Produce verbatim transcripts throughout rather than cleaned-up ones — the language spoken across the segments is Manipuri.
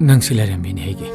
ꯅꯪꯁꯤ ꯂꯥꯏꯔꯦꯝꯕꯤꯅꯤ ꯑꯩꯒꯤ꯫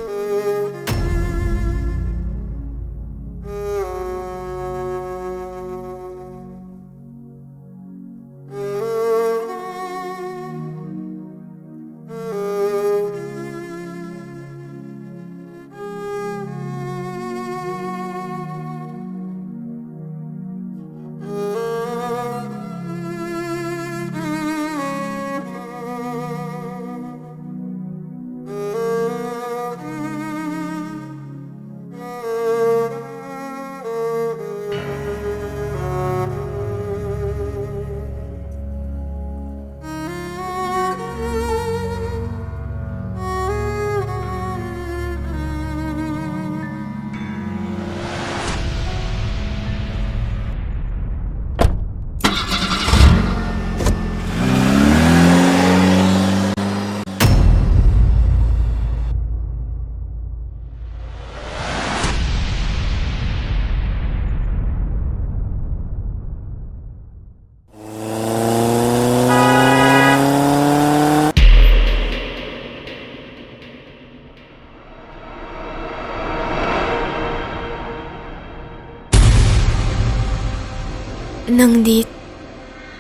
ꯅꯪꯗꯤ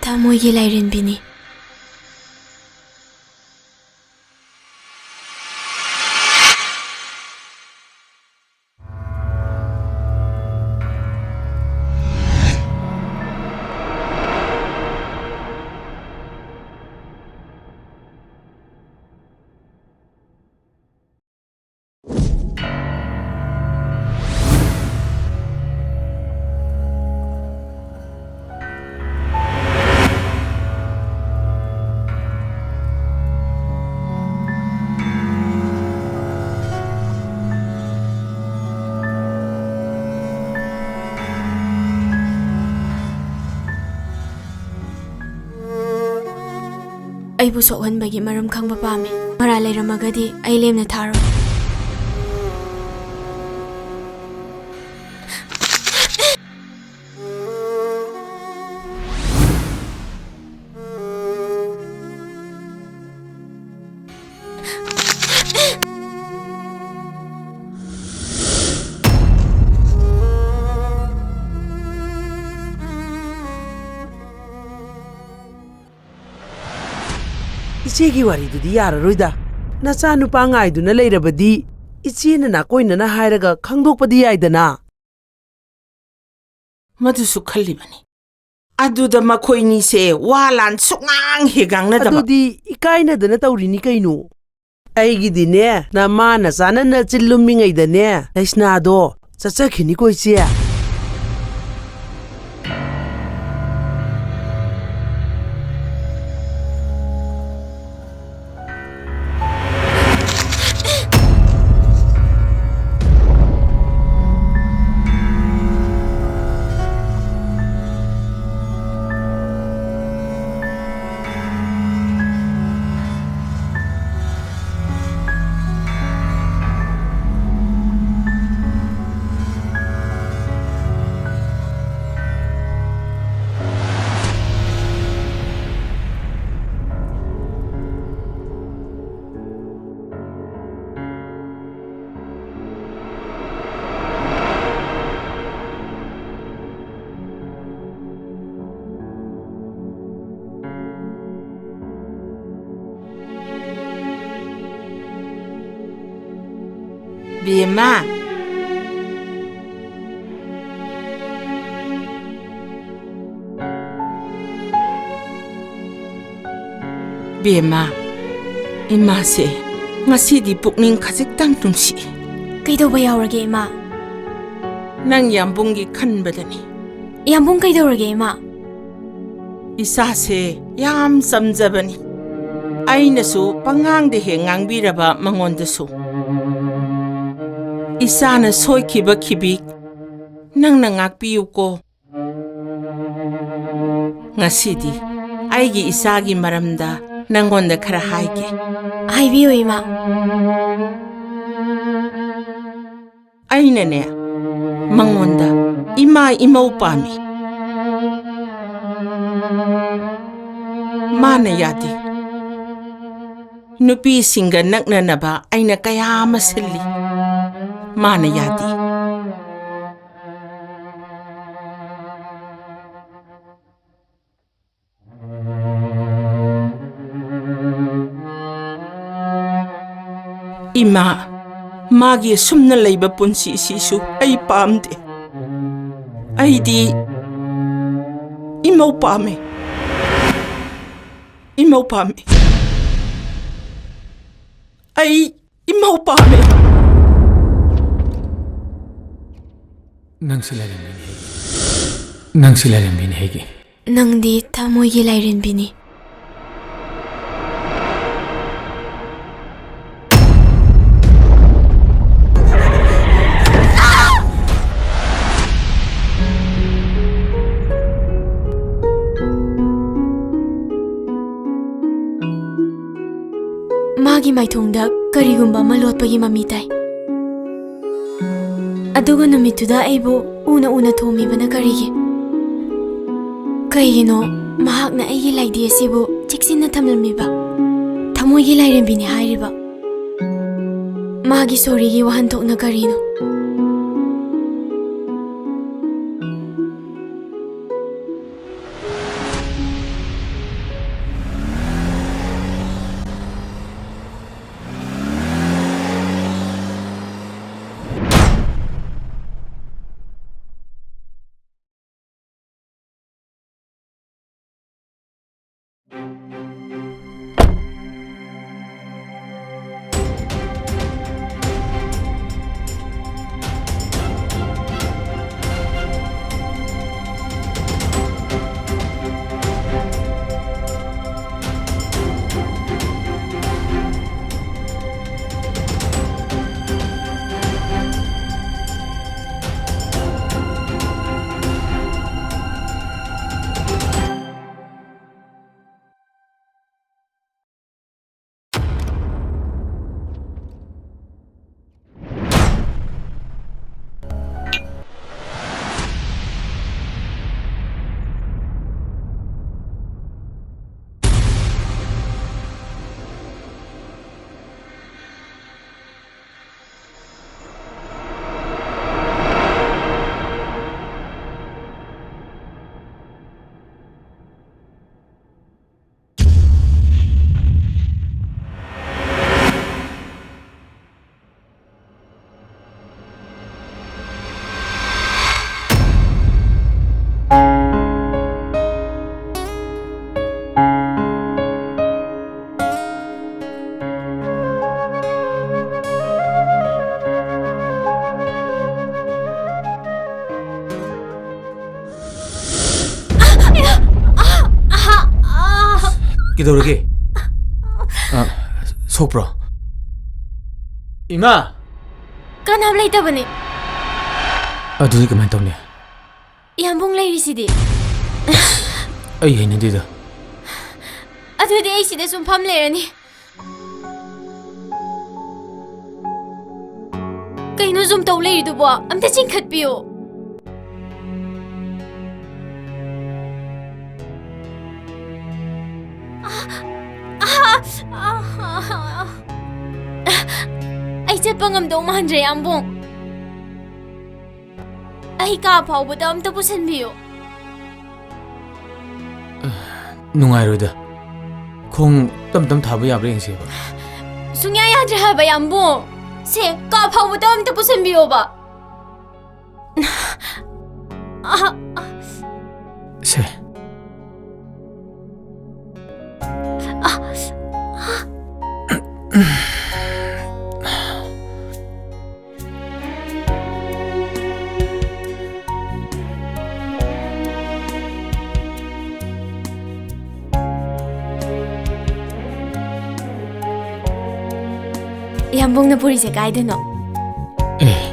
ꯊꯃꯣꯏꯒꯤ ꯂꯥꯏꯔꯦꯝꯕꯤꯅꯤ꯫ ꯑꯩꯕꯨ ꯁꯣꯛꯍꯟꯕꯒꯤ ꯃꯔꯝ ꯈꯪꯕ ꯄꯥꯝꯃꯤ꯫ ꯃꯔꯥꯜ ꯂꯩꯔꯝꯃꯒꯗꯤ ꯑꯩ ꯂꯦꯝꯅ ꯊꯥꯔꯣꯏ꯫ ꯏꯆꯦꯒꯤ ꯋꯥꯔꯤꯗꯨꯗꯤ ꯌꯥꯔꯔꯣꯏꯗ꯫ ꯅꯆꯥꯅꯨꯄꯥ ꯉꯥꯏꯗꯨꯅ ꯂꯩꯔꯕꯗꯤ ꯏꯆꯦꯅ ꯅꯥꯀꯣꯏꯅꯅ ꯍꯥꯏꯔꯒ ꯈꯪꯗꯣꯛꯄꯗꯤ ꯌꯥꯏꯗꯅ꯫ ꯃꯗꯨꯁꯨ ꯈꯜꯂꯤꯕꯅꯤ꯫ ꯑꯗꯨꯗ ꯃꯈꯣꯏꯅꯤꯁꯦ ꯋꯥ ꯂꯥꯟ ꯁꯨꯛꯉꯥꯡ ꯍꯦꯛ ꯉꯥꯡꯅꯗꯕ꯫ ꯑꯗꯨꯗꯤ ꯏꯀꯥꯏꯅꯗꯅ ꯇꯧꯔꯤꯅꯤ ꯀꯩꯅꯣ꯫ ꯑꯩꯒꯤꯗꯤꯅꯦ, ꯅꯃꯥ ꯅꯆꯥꯅ ꯅꯆꯤꯟ ꯂꯨꯝꯃꯤꯉꯩꯗꯅꯦ, ꯂꯩꯁꯅꯥꯗꯣ ꯆꯠꯆꯈꯤꯅꯤꯀꯣ, ꯏꯆꯦ꯫ ꯕꯦꯝꯃ꯫ ꯕꯦꯝꯃ, ꯏꯃꯥꯁꯦ ꯉꯁꯤꯗꯤ ꯄꯨꯛꯅꯤꯡ ꯈꯖꯤꯛꯇꯪ ꯅꯨꯡꯁꯤ꯫ ꯀꯩꯗꯧꯕ ꯌꯥꯎꯔꯒꯦ, ꯏꯃꯥ? ꯅꯪ ꯌꯥꯝꯕꯨꯡꯒꯤ ꯈꯟꯕꯗꯅꯤ꯫ ꯌꯥꯝꯕꯨꯡ ꯀꯩꯗꯧꯔꯒꯦ, ꯏꯃꯥ? ꯏꯆꯥꯁꯦ ꯌꯥꯝ ꯆꯝꯖꯕꯅꯤ꯫ ꯑꯩꯅꯁꯨ ꯄꯉꯥꯡꯗ ꯍꯦꯛ ꯉꯥꯡꯕꯤꯔꯕ ꯃꯉꯣꯟꯗꯁꯨ꯫ ꯏꯆꯥꯅ ꯁꯣꯏꯈꯤꯕ ꯈꯤꯕꯤꯛ ꯅꯪꯅ ꯉꯥꯛꯄꯤꯌꯨꯀꯣ꯫ ꯉꯁꯤꯗꯤ ꯑꯩꯒꯤ ꯏꯆꯥꯒꯤ ꯃꯔꯝꯗ ꯅꯪꯉꯣꯟꯗ ꯈꯔ ꯍꯥꯏꯒꯦ꯫ ꯍꯥꯏꯕꯤꯌꯨ, ꯏꯃꯥ꯫ ꯑꯩꯅꯅꯦ, ꯃꯉꯣꯟꯗ ꯏꯃꯥ ꯏꯃꯧ ꯄꯥꯝꯃꯤ꯫ ꯃꯥꯅ ꯌꯥꯗꯦ꯫ ꯅꯨꯄꯤꯁꯤꯡꯒ ꯅꯛꯅꯅꯕ ꯑꯩꯅ ꯀꯌꯥ ꯑꯃ ꯁꯤꯜꯂꯤ꯫ ꯃꯥꯅ ꯌꯥꯗꯦ꯫ ꯏꯃꯥ, ꯃꯥꯒꯤ ꯑꯁꯨꯝꯅ ꯂꯩꯕ ꯄꯨꯟꯁꯤꯁꯤꯁꯨ ꯑꯩ ꯄꯥꯝꯗꯦ꯫ ꯑꯩꯗꯤ ꯏꯃꯧ ꯄꯥꯝꯃꯦ꯫ ꯏꯃꯧ ꯄꯥꯝꯃꯦ꯫ ꯑꯩ ꯏꯃꯧ ꯄꯥꯝꯃꯦ꯫ ꯅꯪꯁꯤ ꯂꯥꯏꯔꯦꯝꯕꯤꯅꯤ ꯍꯦꯒꯤ꯫ ꯅꯪꯁꯤ ꯂꯥꯏꯔꯦꯝꯕꯤꯅꯤ ꯍꯦꯒꯤ꯫ ꯅꯪꯗꯤ ꯊꯃꯣꯏꯒꯤ ꯂꯥꯏꯔꯦꯝꯕꯤꯅꯤ꯫ ꯃꯥꯒꯤ ꯃꯥꯏꯊꯣꯡꯗ ꯀꯔꯤꯒꯨꯝꯕ ꯑꯃ ꯂꯣꯠꯄꯒꯤ ꯃꯃꯤ ꯇꯥꯏ꯫ ꯑꯗꯨꯒ ꯅꯨꯃꯤꯠꯇꯨꯗ ꯑꯩꯕꯨ ꯎꯅ ꯎꯅ ꯊꯣꯝꯃꯤꯕꯅ ꯀꯔꯤꯒꯤ? ꯀꯩꯒꯤꯅꯣ ꯃꯍꯥꯛꯅ ꯑꯩꯒꯤ ꯂꯥꯏꯙꯤ ꯑꯁꯤꯕꯨ ꯆꯦꯛꯁꯤꯟꯅ ꯊꯝꯂꯝꯃꯤꯕ? ꯊꯃꯣꯏꯒꯤ ꯂꯥꯏꯔꯦꯝꯕꯤꯅꯤ ꯍꯥꯏꯔꯤꯕ꯫ ꯃꯥꯒꯤ ꯁꯣꯔꯤꯒꯤ ꯋꯥꯍꯟꯊꯣꯛꯅ ꯀꯔꯤꯅꯣ? ꯀꯩꯗꯧꯔꯒꯦ? ꯑ, ꯁꯣꯛꯄ꯭ꯔꯣ? ꯏꯃꯥ! ꯀꯅꯥꯝ ꯂꯩꯇꯕꯅꯤ꯫ ꯑꯗꯨꯗꯤ ꯀꯃꯥꯏꯅ ꯇꯧꯅꯤ? ꯏꯌꯥꯝꯕꯨꯡ ꯂꯩꯔꯤꯁꯤꯗꯤ꯫ ꯑꯩ ꯍꯩꯅꯗꯦꯗ꯫ ꯑꯗꯨꯗꯤ ꯑꯩ ꯁꯤꯗ ꯁꯨꯝ ꯐꯝ ꯂꯩꯔꯅꯤ꯫ ꯀꯩꯅꯣ ꯁꯨꯝ ꯇꯧ ꯂꯩꯔꯤꯗꯨꯕꯣ? ꯑꯝꯇ ꯆꯤꯡꯈꯠꯄꯤꯌꯨ꯫ ꯑꯩ ꯆꯠꯄ ꯉꯝꯗꯧ ꯃꯥꯟꯗ꯭ꯔꯦ, ꯌꯥꯝꯕꯨꯡ꯫ ꯑꯩ ꯀꯥ ꯐꯥꯎꯕꯗ ꯑꯝꯇ ꯄꯨꯁꯟꯕꯤꯌꯨ꯫ ꯅꯨꯡꯉꯥꯏꯔꯣꯏꯗ꯫ ꯈꯣꯡ ꯇꯞ ꯇꯞ ꯊꯥꯕ ꯌꯥꯕ꯭ꯔꯥ ꯌꯦꯡꯁꯦꯕ꯫ ꯁꯨꯡꯌꯥ ꯌꯥꯗ꯭ꯔꯦ ꯍꯥꯏꯕ, ꯌꯥꯝꯕꯨꯡ꯫ ꯁꯦ, ꯀꯥ ꯐꯥꯎꯕꯗ ꯑꯝꯇ ꯄꯨꯁꯟꯕꯤꯌꯣꯕ꯫ ꯁꯦ꯫ ꯌꯥꯝꯕꯨꯡꯅ ꯄꯨꯔꯤꯁꯦ ꯀꯥꯏꯗꯅꯣ? ꯑꯦ꯫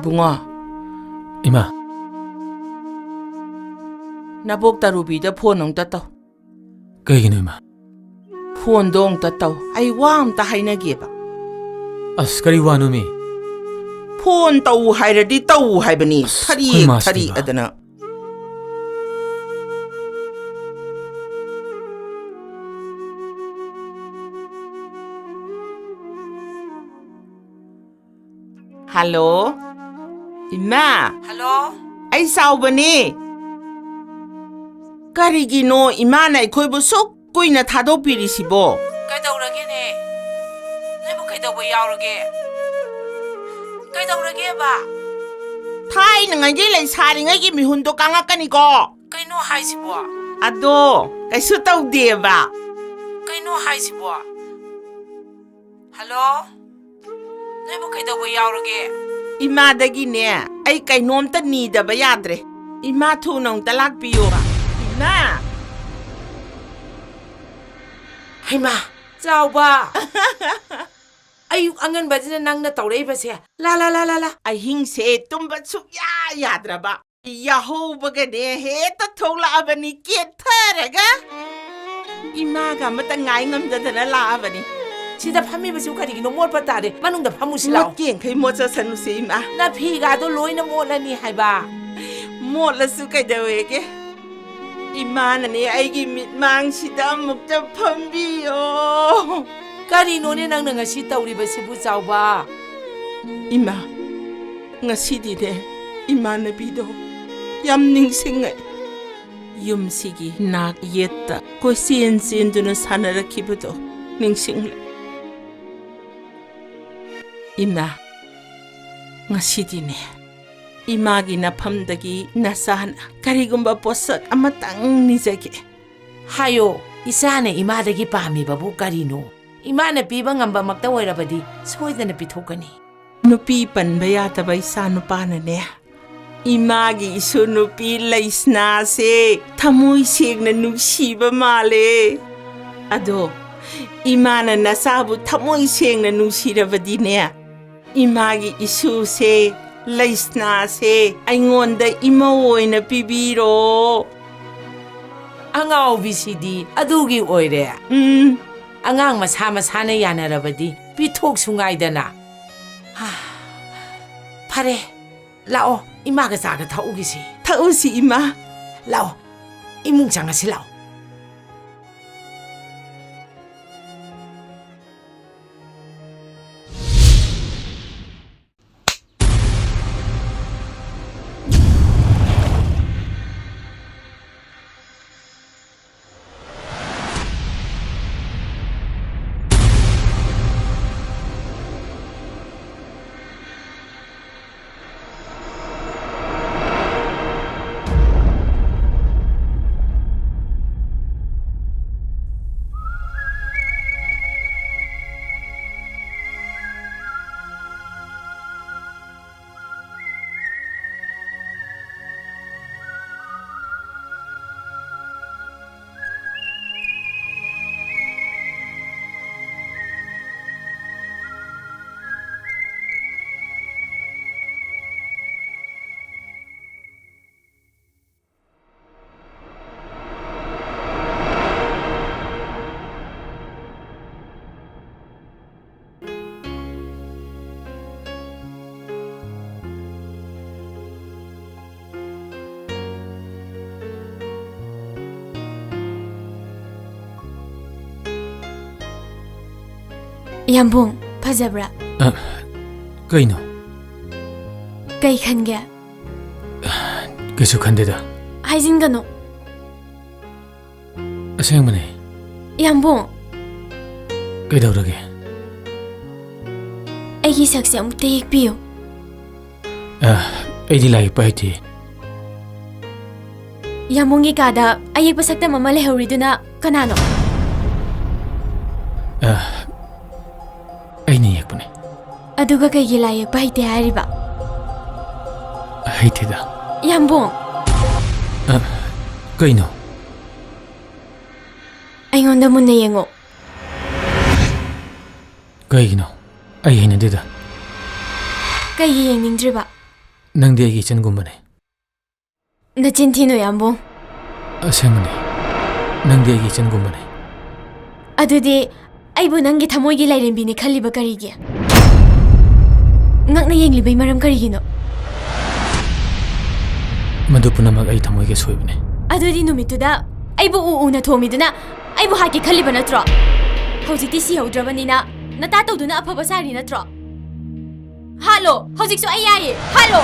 ꯏꯕꯨꯡꯉꯣ꯫ ꯏꯃꯥ꯫ ꯅꯕꯣꯛ ꯇꯔꯨꯕꯤꯗ ꯐꯣꯟ ꯑꯃꯨꯛꯇ ꯇꯧ꯫ ꯀꯩꯒꯤꯅꯣ, ꯏꯃꯥ? ꯐꯣꯟꯗꯣ ꯑꯃꯨꯛꯇ ꯇꯧ꯫ ꯑꯩ ꯋꯥ ꯑꯃꯇ ꯍꯥꯏꯅꯒꯦꯕ꯫ ꯑꯁ, ꯀꯔꯤ ꯋꯥꯅꯣꯃꯤ? ꯐꯣꯟ ꯇꯧ ꯍꯥꯏꯔꯗꯤ ꯇꯧ ꯍꯥꯏꯕꯅꯤ꯫ ꯑꯁ, ꯊꯔꯤ ꯑꯩꯈꯣꯏ ꯃꯥꯁꯤꯗꯤꯕ꯫ ꯊꯔꯤ ꯑꯗꯅ꯫ ꯍꯜꯂꯣ, ꯏꯃꯥ꯫ ꯍꯜꯂꯣ꯫ ꯑꯩ ꯆꯥꯎꯕꯅꯦ꯫ ꯀꯔꯤꯒꯤꯅꯣ ꯏꯃꯥꯅ ꯑꯩꯈꯣꯏꯕꯨ ꯁꯨꯛ ꯀꯨꯏꯅ ꯊꯥꯗꯣꯛꯄꯤꯔꯤꯁꯤꯕꯣ? ꯀꯩꯗꯧꯔꯒꯦꯅꯦ? ꯅꯣꯏꯕꯨ ꯀꯩꯗꯧꯕ ꯌꯥꯎꯔꯒꯦ? ꯀꯩꯗꯧꯔꯒꯦꯕ? ꯊꯥꯏꯅꯉꯩꯒꯤ ꯂꯩꯁꯥꯔꯤꯉꯩꯒꯤ ꯃꯤꯍꯨꯟꯗꯣ ꯀꯪꯉꯛꯀꯅꯤꯀꯣ꯫ ꯀꯩꯅꯣ ꯍꯥꯏꯁꯤꯕꯣ? ꯑꯗꯣ ꯀꯩꯁꯨ ꯇꯧꯗꯦꯕ꯫ ꯀꯩꯅꯣ ꯍꯥꯏꯁꯤꯕꯣ? ꯍꯜꯂꯣ? ꯅꯣꯏꯕꯨ ꯀꯩꯗꯧꯕ ꯌꯥꯎꯔꯒꯦ? ꯏꯃꯥꯗꯒꯤꯅꯦ, ꯑꯩ ꯀꯩꯅꯣꯝꯇ ꯅꯤꯗꯕ ꯌꯥꯗ꯭ꯔꯦ꯫ ꯏꯃꯥ, ꯊꯨꯅ ꯑꯃꯨꯛꯇ ꯂꯥꯛꯄꯤꯌꯣ꯫ ꯏꯃꯥ! ꯍꯩꯃꯥ! ꯆꯥꯎꯕ! ꯑꯌꯨꯛ ꯑꯉꯟꯕꯁꯤꯗ ꯅꯪꯅ ꯇꯧꯔꯛꯏꯕꯁꯦ? ꯂꯥ, ꯂꯥ, ꯂꯥ, ꯂꯥ, ꯂꯥ꯫ ꯑꯍꯤꯡꯁꯦ ꯇꯨꯝꯕ ꯁꯨꯛꯌꯥ ꯌꯥꯗ꯭ꯔꯕ꯫ ꯌꯥꯍꯧꯕꯒꯅꯦ ꯍꯦꯛꯇ ꯊꯣꯛꯂꯛꯑꯕꯅꯤ ꯀꯦꯊꯔꯒ꯫ ꯏꯃꯥꯒ ꯑꯃꯇ ꯉꯥꯏ ꯉꯝꯗꯗꯅ ꯂꯥꯛꯑꯕꯅꯤ꯫ ꯁꯤꯗ ꯐꯝꯃꯤꯕꯁꯤꯕꯨ ꯀꯔꯤꯒꯤꯅꯣ? ꯃꯣꯠꯄ ꯇꯥꯔꯦ꯫ ꯃꯅꯨꯡꯗ ꯐꯝꯃꯨꯁꯤ ꯂꯥꯎ꯫ ꯃꯣꯠꯀꯦꯡꯈꯩ ꯃꯣꯠꯆꯁꯅꯨꯁꯦ, ꯏꯃꯥ꯫ ꯅꯐꯤꯒꯥꯗꯣ ꯂꯣꯏꯅ ꯃꯣꯠꯂꯅꯤ ꯍꯥꯏꯕ꯫ ꯃꯣꯠꯂꯁꯨ ꯀꯩꯗꯧꯋꯦꯒꯦ? ꯏꯃꯥꯅꯅꯦ ꯑꯩꯒꯤ ꯃꯤꯠꯃꯥꯡꯁꯤꯗ ꯑꯃꯨꯛꯇ ꯐꯝꯕꯤꯌꯣ꯫ ꯀꯔꯤꯅꯣꯅꯦ ꯅꯪꯅ ꯉꯁꯤ ꯇꯧꯔꯤꯕꯁꯤꯕꯨ, ꯆꯥꯎꯕ? ꯏꯃꯥ, ꯉꯁꯤꯗꯤꯅꯦ ꯏꯃꯥꯟꯅꯕꯤꯗꯣ ꯌꯥꯝ ꯅꯤꯡꯁꯤꯡꯉꯦ꯫ ꯌꯨꯝꯁꯤꯒꯤ ꯅꯥꯛ ꯌꯦꯠꯇ ꯀꯣꯏꯆꯦꯟ ꯆꯦꯟꯗꯨꯅ ꯁꯥꯟꯅꯔꯛꯈꯤꯕꯗꯣ ꯅꯤꯡꯁꯤꯡꯂꯦ꯫ ꯏꯃꯥ, ꯉꯁꯤꯗꯤꯅꯦ ꯏꯃꯥꯒꯤ ꯅꯐꯝꯗꯒꯤ ꯅꯆꯥꯅ ꯀꯔꯤꯒꯨꯝꯕ ꯄꯣꯠꯁꯛ ꯑꯃꯇꯪ ꯅꯤꯖꯒꯦ꯫ ꯍꯥꯏꯌꯣ, ꯏꯆꯥꯅ ꯏꯃꯥꯗꯒꯤ ꯄꯥꯝꯃꯤꯕꯕꯨ ꯀꯔꯤꯅꯣ? ꯏꯃꯥꯅ ꯄꯤꯕ ꯉꯝꯕꯃꯛꯇ ꯑꯣꯏꯔꯕꯗꯤ ꯁꯣꯏꯗꯅ ꯄꯤꯊꯣꯛꯀꯅꯤ꯫ ꯅꯨꯄꯤ ꯄꯟꯕ ꯌꯥꯗꯕ ꯏꯆꯥ ꯅꯨꯄꯥꯅꯅꯦ, ꯏꯃꯥꯒꯤ ꯏꯁꯨ ꯅꯨꯄꯤ ꯂꯩꯁꯅꯥꯁꯦ ꯊꯃꯣꯏ ꯁꯦꯡꯅ ꯅꯨꯡꯁꯤꯕ ꯃꯥꯜꯂꯦ꯫ ꯑꯗꯣ ꯏꯃꯥꯅ ꯅꯆꯥꯕꯨ ꯊꯃꯣꯏ ꯁꯦꯡꯅ ꯅꯨꯡꯁꯤꯔꯕꯗꯤꯅꯦ, ꯏꯃꯥꯒꯤ ꯏꯁꯨꯁꯦ, ꯂꯩꯁꯅꯥꯁꯦ ꯑꯩꯉꯣꯟꯗ ꯏꯃꯧ ꯑꯣꯏꯅ ꯄꯤꯕꯤꯔꯣ꯫ ꯑꯉꯥꯎꯕꯤꯁꯤꯗꯤ ꯑꯗꯨꯒꯤ ꯑꯣꯏꯔꯦ꯫ ꯎꯝ꯫ ꯑꯉꯥꯡ ꯃꯁꯥ ꯃꯁꯥꯅ ꯌꯥꯅꯔꯕꯗꯤ ꯄꯤꯊꯣꯛꯁꯨ ꯉꯥꯏꯗꯅ꯫ ꯍꯥ, ꯐꯔꯦ, ꯂꯥꯛꯑꯣ, ꯏꯃꯥꯒ ꯆꯥꯒ ꯊꯛꯎꯒꯤꯁꯤ꯫ ꯊꯛꯎꯁꯤ, ꯏꯃꯥ꯫ ꯂꯥꯛꯑꯣ, ꯏꯃꯨꯡ ꯆꯪꯉꯁꯤ ꯂꯥꯛꯑꯣ꯫ ꯌꯥꯝꯕꯨꯡ, ꯐꯖꯕ꯭ꯔꯥ? ꯑ, ꯀꯩꯅꯣ? ꯀꯩ ꯈꯟꯒꯦ? ꯀꯩꯁꯨ ꯈꯟꯗꯦꯗ꯫ ꯍꯥꯏꯖꯤꯟꯒꯅꯨ꯫ ꯑꯁꯦꯡꯕꯅꯦ꯫ ꯌꯥꯝꯕꯨꯡ꯫ ꯀꯩꯗꯧꯔꯒꯦ? ꯑꯩꯒꯤ ꯁꯛꯁꯦ ꯑꯃꯨꯛꯇ ꯌꯦꯛꯄꯤꯌꯨ꯫ ꯑ, ꯑꯩꯗꯤ ꯂꯥꯏ ꯌꯦꯛꯄ ꯍꯩꯇꯦ꯫ ꯌꯥꯝꯕꯨꯡꯒꯤ ꯀꯥꯗ ꯑꯌꯦꯛꯄ ꯁꯛꯇꯝ ꯑꯃ ꯂꯩꯍꯧꯔꯤꯗꯨꯅ ꯀꯅꯥꯅꯣ? ꯑ, ꯑꯩꯅ ꯌꯦꯛꯄꯅꯦ꯫ ꯑꯗꯨꯒ ꯀꯩꯒꯤ ꯂꯥꯏ ꯌꯦꯛꯄ ꯍꯩꯇꯦ ꯍꯥꯏꯔꯤꯕ? ꯍꯩꯇꯦꯗ꯫ ꯌꯥꯝꯕꯨꯡ! ꯑ, ꯀꯩꯅꯣ? ꯑꯩꯉꯣꯟꯗ ꯃꯨꯟꯅ ꯌꯦꯡꯉꯣ꯫ ꯀꯩꯒꯤꯅꯣ? ꯑꯩ ꯍꯩꯅꯗꯦꯗ꯫ ꯀꯩꯒꯤ ꯌꯦꯡꯅꯤꯡꯗ꯭ꯔꯤꯕ? ꯅꯪꯗꯤ ꯑꯩꯒꯤ ꯏꯆꯟꯒꯨꯝꯕꯅꯦ꯫ ꯅꯆꯤꯟ ꯊꯤꯅꯨ, ꯌꯥꯝꯕꯨꯡ꯫ ꯑꯁꯦꯡꯕꯅꯦ꯫ ꯅꯪꯗꯤ ꯑꯩꯒꯤ ꯏꯆꯟꯒꯨꯝꯕꯅꯦ꯫ ꯑꯗꯨꯗꯤ ꯑꯩꯕꯨ ꯅꯪꯒꯤ ꯊꯃꯣꯏꯒꯤ ꯂꯥꯏꯔꯦꯝꯕꯤꯅꯤ ꯈꯜꯂꯤꯕ ꯀꯔꯤꯒꯤ? ꯉꯛꯅ ꯌꯦꯡꯂꯤꯕꯩ ꯃꯔꯝ ꯀꯔꯤꯒꯤꯅꯣ? ꯃꯗꯨ ꯄꯨꯝꯅꯃꯛ ꯑꯩ ꯊꯃꯣꯏꯒꯤ ꯑꯁꯣꯏꯕꯅꯦ꯫ ꯑꯗꯨꯗꯤ ꯅꯨꯃꯤꯠꯇꯨꯗ ꯑꯩꯕꯨ ꯎ ꯎꯅ ꯊꯣꯝꯃꯤꯗꯨꯅ ꯑꯩꯕꯨ ꯍꯥꯠꯀꯦ ꯈꯜꯂꯤꯕ ꯅꯠꯇ꯭ꯔꯣ? ꯍꯧꯖꯤꯛꯇꯤ ꯁꯤꯍꯧꯗ꯭ꯔꯕꯅꯤꯅ ꯅꯇꯥ ꯇꯧꯗꯨꯅ ꯑꯐꯕ ꯁꯥꯔꯤ ꯅꯠꯇ꯭ꯔꯣ? ꯍꯥꯠꯂꯣ! ꯍꯧꯖꯤꯛꯁꯨ ꯑꯩ ꯌꯥꯏꯌꯦ! ꯍꯥꯠꯂꯣ!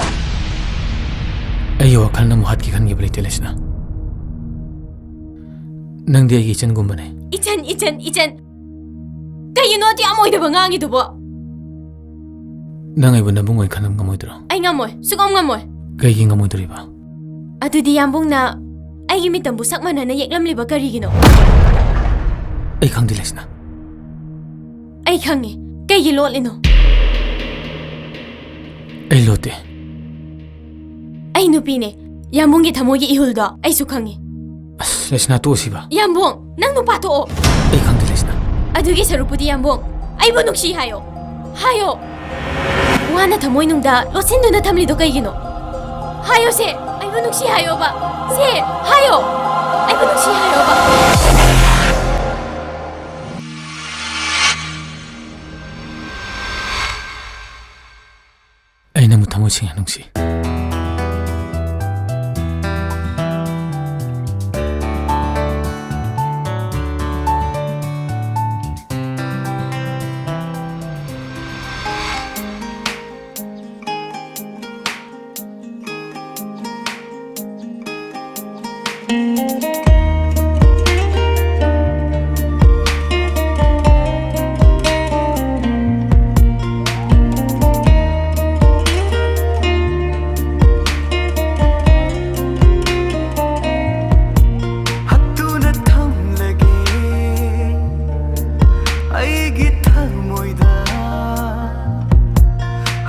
ꯑꯩꯒꯤ ꯋꯥꯈꯜꯅ ꯑꯃꯨꯛ ꯍꯥꯠꯀꯦ ꯈꯟꯈꯤꯕ ꯂꯩꯇꯦ, ꯂꯩꯁꯅꯥ꯫ ꯅꯪꯗꯤ ꯑꯩꯒꯤ ꯏꯆꯟꯒꯨꯝꯕꯅꯦ꯫ ꯏꯆꯟ, ꯏꯆꯟ, ꯏꯆꯟ! ꯀꯩꯒꯤꯅꯣ ꯑꯗꯨ ꯌꯥꯝ ꯑꯣꯏꯗꯕ ꯉꯥꯡꯉꯤꯗꯨꯕꯣ? ꯅꯪ ꯑꯩꯕꯨ ꯅꯕꯨꯡ ꯑꯣꯏꯅ ꯈꯟꯕ ꯉꯝꯃꯣꯏꯗ꯭ꯔꯣ? ꯑꯩ ꯉꯝꯃꯣꯏ, ꯁꯨꯛꯉꯝ ꯉꯝꯃꯣꯏ꯫ ꯀꯩꯒꯤ ꯉꯝꯃꯣꯏꯗꯣꯔꯤꯕ? ꯑꯗꯨꯗꯤ ꯌꯥꯝꯕꯨꯡꯅ ꯑꯩꯒꯤ ꯃꯤꯇꯝꯕꯨ ꯁꯛ ꯃꯥꯟꯅꯅ ꯌꯦꯛꯂꯝꯂꯤꯕ ꯀꯔꯤꯒꯤꯅꯣ? ꯑꯩ ꯈꯪꯗꯦ, ꯂꯩꯁꯅꯥ꯫ ꯑꯩ ꯈꯪꯉꯤ꯫ ꯀꯩꯒꯤ ꯂꯣꯠꯂꯤꯅꯣ? ꯑꯩ ꯂꯣꯠꯇꯦ꯫ ꯑꯩ ꯅꯨꯄꯤꯅꯦ꯫ ꯌꯥꯝꯕꯨꯡꯒꯤ ꯊꯃꯣꯏꯒꯤ ꯏꯍꯨꯜꯗꯣ ꯑꯩꯁꯨ ꯈꯪꯉꯤ꯫ ꯑꯁ, ꯂꯩꯁꯅꯥ, ꯇꯣꯛꯑꯁꯤꯕ꯫ ꯌꯥꯝꯕꯨꯡ, ꯅꯪ ꯅꯨꯄꯥ ꯊꯣꯛꯑꯣ꯫ ꯑꯩ ꯈꯪꯗꯦ, ꯂꯩꯁꯅꯥ꯫ ꯑꯗꯨꯒꯤ ꯁꯔꯨꯛꯄꯨꯗꯤ, ꯌꯥꯝꯕꯨꯡ, ꯑꯩꯕꯨ ꯅꯨꯡꯁꯤ ꯍꯥꯏꯌꯣ꯫ ꯍꯥꯏꯌꯣ꯫ ꯋꯥꯅ ꯊꯃꯣꯏꯅꯨꯡꯗ ꯂꯣꯠꯁꯤꯟꯗꯨꯅ ꯊꯝꯂꯤꯗꯣ ꯀꯩꯒꯤꯅꯣ? ꯍꯥꯏꯌꯣꯁꯦ, ꯑꯩꯕꯨ ꯅꯨꯡꯁꯤ ꯍꯥꯏꯌꯣꯕ꯫ ꯁꯦ, ꯍꯥꯏꯌꯣ꯫ ꯑꯩꯕꯨ ꯅꯨꯡꯁꯤ ꯍꯥꯏꯌꯣꯕ꯫ ꯑꯩ ꯅꯪꯕꯨ ꯊꯃꯣꯏ ꯁꯦꯡꯅ ꯅꯨꯡꯁꯤ꯫ ꯍꯛꯇꯨꯅ ꯊꯝꯂꯒꯦ ꯑꯩꯒꯤ ꯊꯃꯣꯏꯗ,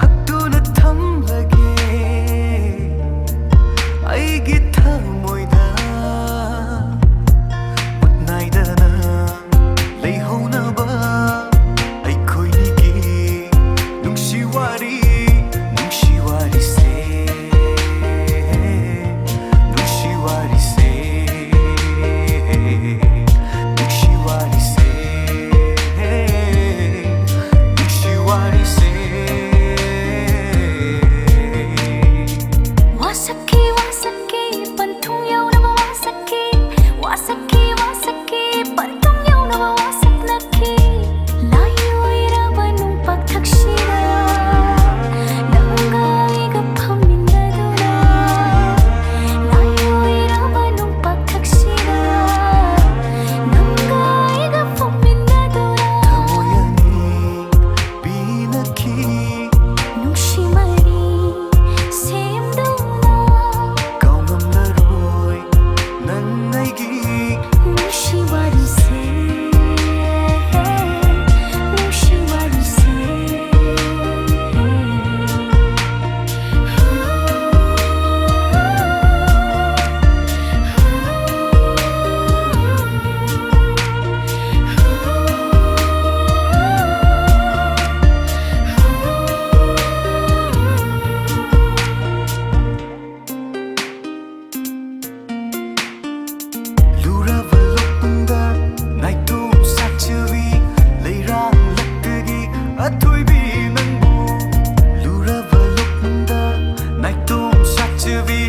ꯍꯛꯇꯨꯅ ꯊꯝꯂꯒꯦ ꯑꯩꯒꯤ ꯊꯃꯣꯏꯗ꯫ ꯃꯨꯠ ꯅꯥꯏꯗꯅ ꯂꯩꯍꯧꯅꯕ ꯑꯩꯈꯣꯏꯅꯤꯒꯤ ꯅꯨꯡꯁꯤ ꯋꯥꯔꯤ, ꯅꯨꯡꯁꯤ ꯋꯥꯔꯤꯁꯦ, ꯅꯨꯡꯁꯤ ꯋꯥꯔꯤꯁꯦ, ꯅꯨꯡꯁꯤ ꯋꯥꯔꯤꯁꯦ, ꯅꯨꯡꯁꯤ ꯋꯥꯔꯤꯁꯦ꯫ ꯋꯥꯁꯛꯈꯤ, ꯋꯥꯁꯛꯈꯤ, ꯄꯟꯊꯨꯡ ꯌꯧꯅꯕ ꯋꯥꯁꯛꯈꯤ, ꯋꯥꯁꯛꯈꯤ, ꯋꯥꯁꯛꯈꯤ, ꯄꯟꯊꯨꯡ ꯌꯧꯅꯕ ꯋꯥꯁꯛꯅꯈꯤ꯫ ꯂꯥꯏ ꯑꯣꯏꯔꯕ ꯅꯨꯡꯄꯥꯛ ꯊꯛꯁꯤꯗ ꯅꯪꯒ ꯑꯩꯒ ꯐꯝꯃꯤꯟꯅꯗꯨꯅ, ꯂꯥꯏ ꯑꯣꯏꯔꯕ ꯅꯨꯡꯄꯥꯛ ꯊꯛꯁꯤꯗ ꯅꯪꯒ ꯑꯩꯒ ꯐꯝꯃꯤꯟꯅꯗꯨꯅ ꯊꯃꯣꯏ ꯑꯅꯤ ꯄꯤꯅꯈꯤ꯫ ꯅꯨꯡꯁꯤ ꯃꯔꯤ ꯁꯦꯝꯗꯨꯅ ꯀꯥꯎꯉꯝꯂꯔꯣꯏ ꯅꯪ ꯑꯩꯒꯤ ꯅꯨꯡꯁꯤ ꯋꯥꯔꯤꯁꯦ, ꯅꯨꯡꯁꯤ ꯋꯥꯔꯤꯁꯦ꯫ ꯂꯨꯔꯕ ꯂꯨꯞꯄꯨꯡꯗ ꯅꯥꯏꯇꯣꯝ ꯁꯥꯠꯆꯕꯤ, ꯂꯩꯔꯥꯡꯂꯛꯇꯒꯤ ꯑꯊꯣꯏꯕꯤ ꯅꯪꯕꯨ꯫ ꯂꯨꯔꯕ ꯂꯨꯞꯄꯨꯡꯗ ꯅꯥꯏꯇꯣꯝ ꯁꯥꯠꯆꯕꯤ,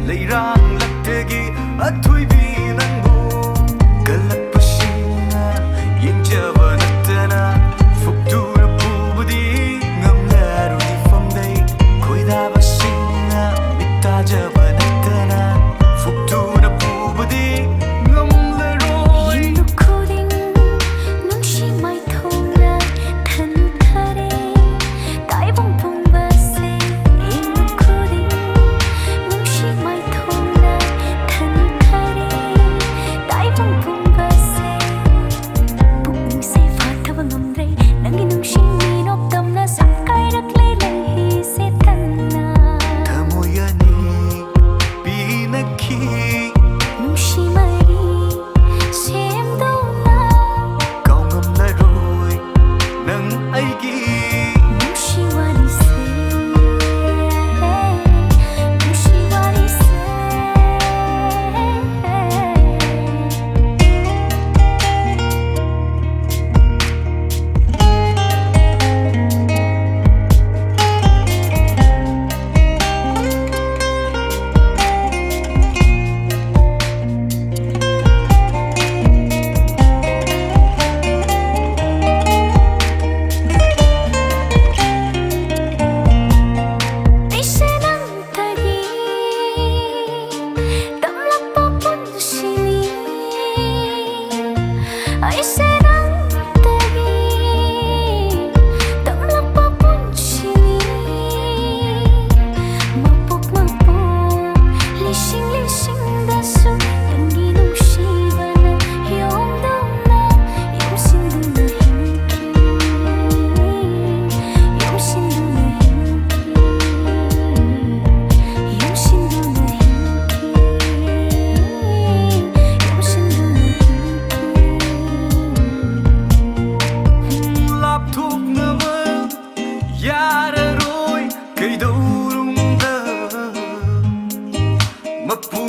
ꯂꯩꯔꯥꯡꯂꯛꯇꯒꯤ ꯑꯊꯣꯏꯕꯤ ꯅꯪꯕꯨ꯫ ꯀꯜꯂꯛꯄꯁꯤꯡꯅ ꯌꯦꯡꯖꯕ ꯅꯠꯇꯅ ꯐꯨꯛꯇꯨꯅ ꯄꯨꯕꯗꯤ ꯉꯝꯂꯔꯣꯏ ꯐꯝꯗꯩ꯫ ꯈꯣꯏꯗꯥꯕꯁꯤꯡꯅ ꯃꯤꯠ ꯇꯥꯖꯕ ꯅꯠꯇꯅ ꯐꯨꯛꯇꯨꯅ ꯄꯨ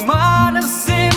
ꯃꯥꯅ ꯁꯦꯝ